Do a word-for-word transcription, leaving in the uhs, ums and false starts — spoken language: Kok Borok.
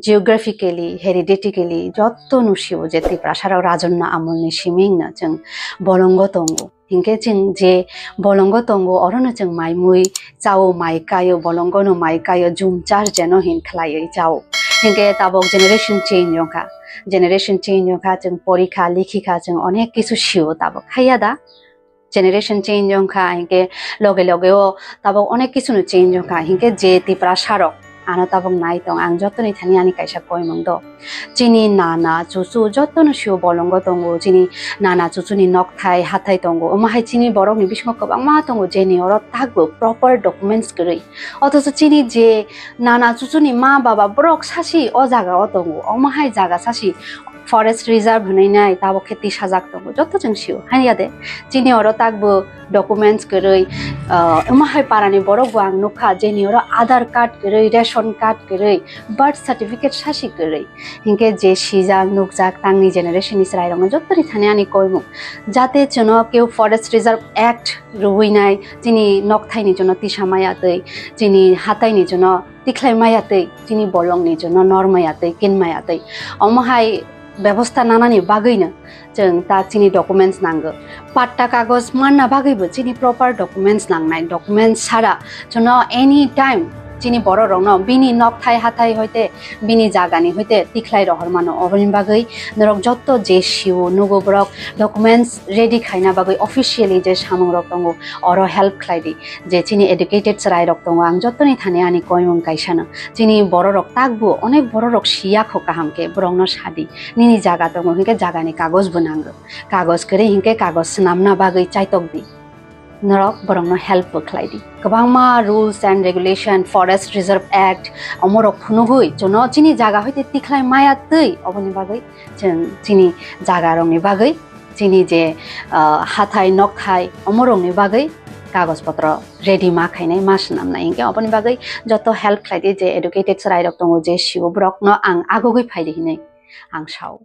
Geographically, hereditarily jotto no sio je Tiprasa rok rajanna amol ni siming no chwng bolongo tongo. Hinkhe chwng je bolongo tongo, oro no chwng mai mui chao, mai kaio, bolongo no mai kaio, jum char jeno hin khlaiwi chao. Hinkhe tabok generation change wngkha. Generation change wngkha, chwng porikha, likhikha, chwng onek kisu sio tabok. Haiya da? Generation change wngkha, hinkhe loge loge o tabok onek kisu no change wngkha. Hinkhe je Tiprasa rok ano tabok nai tong, ang jotoni thani ani kaisa koimung do. Chini nana chuchu jotto no sio bolongo tongo, chini nana chuchu ni nokthai hathai tongo, omo hai chini borok ni bisingo kwbangma tongo, jeni oro takbo proper documents kwrwi. Othocho chini je nana chuchu ni ma baba borok sasi o jaga o tongo, omo hai jaga sasi forest reserve hinwi nai tabok khe tisajak tongo, jotto chwng sio, hanya de chini oro takbo documents kwrwi, ah, omo hai para ni borok bo ang nukha, jeni oro Aadhaar card kwrwi, ration card kwrwi, birth certificate sasi kwrwi. Hinkhe je sijak nukjak tangni generation ni chwrai rokno jotto ni thani ani koimung, jate chwngno keu Forest Reserve Act rwui nai, chini nokthai ni chwngno tisa maya twi, chini hatai ni chwngno tikhlai maya twi, chini bolong ni chwngno nor maya twi, kin maya twi. Omo hai bebosta nanani bagwi no chwng ta chini documents nango. Patta kagoj manna bagwi bo chini proper documents nangnai. Documents sara chwngno any time chini borok rokno bini nokthai hathai hoite bini jagani hoite tikhlai rohor mano. Oboni bagwi norok jotto je sio nugo borok documents ready khaina bagwi officially je samung rok tongo oro help khlai di. Je chini educated chwrai rok tongo, ang jotoni thani ani koimung kaisa no. Chini borok rok takbo onek borok rok siya kho kaham khe, borok no sadi. Nini jaga tongo hinkhe jaga ni kagoj bo nango. Kagoj kwrwi hinkhe kagoj swnamna bagwi chaitok di. Norok borok no help bo khlai di. Kwbangma rules and regulation, Forest Reserve Act, omo rok phunugwi chwngno chini jaga hoite tikhlai maya twi, oboni bagwi chwng chini jaga rok ni bagwi chini je, ah, hathai nokthai omo rok ni bagwi kagoj potro ready ma khainai, ma swnamnai. Hinkhe oboni bagwi joto help khlai di, je educated chwrai rok tongo, je sio borok no ang agugwi phai di hinwi ang sao.